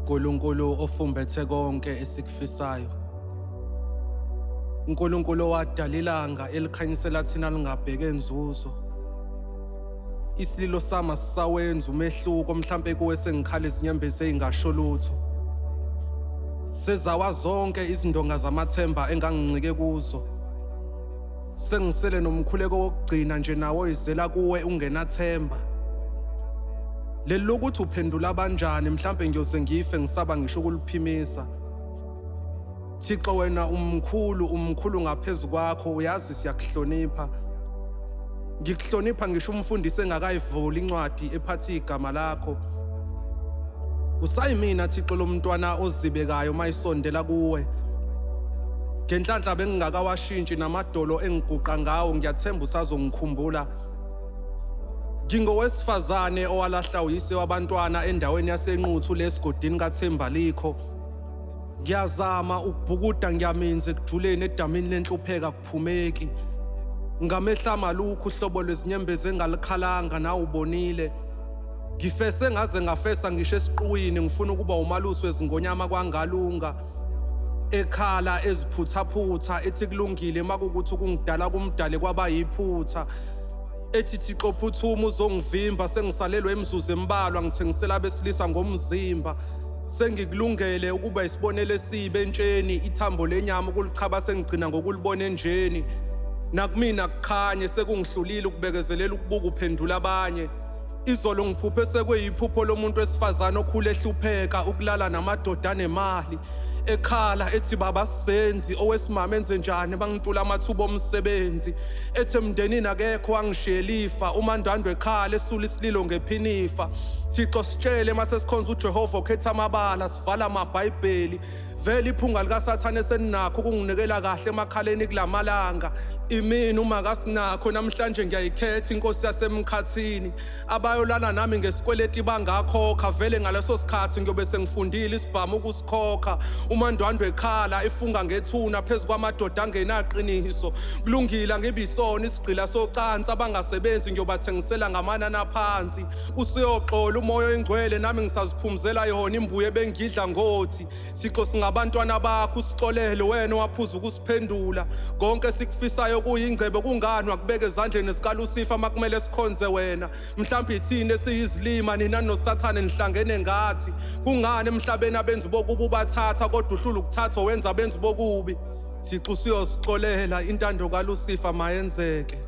Nkulunkulu ofumbethe konke esikufisayo. Nkulunkulu owadala ilanga elikhanyisela thina lingabheke nzuzo. Isililo sami asisawenzi umehluko mhlampe kuwe sengikhala izinyembezi ezingasho lutho. Sezawa zonke izindonga zamathemba engangincike kuzo. Sengisele nomkhuleko wokugcina nje nawo oyizela kuwe ungenathemba. Leli lokuthi uphendula abanjani mhlampe ngiyoze ngife ngisaba ngisho ukuliphimisa. Thixo wena umkhulu umkhulu ngaphezu kwakho uyazi siyakuhlonipha. Ngikuhlonipha ngisho umfundisi engakayivuli incwadi ephatha igama lakho. Usayimina Thixo lomntwana ozibekayo mayisondela kuwe. Ngenhlanhla bengingakawashintshi namadolo engiguqa ngawo ngiyathemba usazongikhumbula. Ngingowesifazane owalahla uyise wabantwana endaweni yaseNquthu lesigodini kaThembalikho. Ngiyazama ukubhukuda ngiyaminza ekujuleni edamini lenhlupheka akuphumeki. Ngamehla amalukhu uhlobo lwezinyembezi engalikhalanga nawe ubonile. Ngifese ngaze ngafesa ngisho esiquwini ngifuna ukuba umalusi wezingonyama kwangalunga. Ekhala eziphuthaphutha ethi kulungile makukuthi ukungidala kumdale kwaba yiphutha. Ethi Thixo phuthuma uzongivimba sengisalelwe imizuzu embalwa ngithengisela abesilisa ngomzimba. Sengikulungele ukuba isibonelo esibi entsheni ithambo lenyama ukulichaba sengigcina ngokulibona enjeni. Nakumina kukhanye sekungihlulile ukubekezelela ukubuka uphendula abanye. Izolo ngiphuphe sekuyiphupho lomuntu wesifazane okhule ehlupheka ukulala namadoda anemali. Ekhala ethi baba sisenzi owesimame enze njani bangintula amathuba omsebenzi. Ethi emndenini akekho wangishiyela ifa uMandwandwe ekhala esula isililo ngephinifa. Thixo sitshele mase sikhonza uJehova okhetha amabala sivala amabhayibheli. Vele iphunga likaSathane seninakho ukunginikela kahle emakhaleni kulamalanga. Imini uma kasinakho namhlanje ngiyayikhetha inkosi yasemkhathini. Abayolala nami ngesikweleti bangakhokha vele ngaleso sikhathi ngiyobe sengifundile isibhamu ukusikhokha. UMandwandwe ekhala efunga ngethuna phezu kwamadoda angenaqiniso. Kulungile angibisona isigqila socansi abangasebenzi ngiyobathengisela ngamanani aphansi. Usuyoxola umoya oyingcwele nami ngisaziphumzela yona imbuye bengidla ngothi. Thixo singabantwana bakho usixolele wena owaphuza ukusiphendula. Konke esikufisayo kuyingcebo kungani wakubeka ezandleni zikaLusifa makumele sikhonze wena. Mhlawumbe ithina esiyizilima nina noSathane nihlangene ngathi. Kungani emhlabeni abenzi bokubi ubathatha kodwa uhlula ukuthathwa wenza abenzi bokubi. Thixo usuyosixolela intando kaLusifa mayenzeke.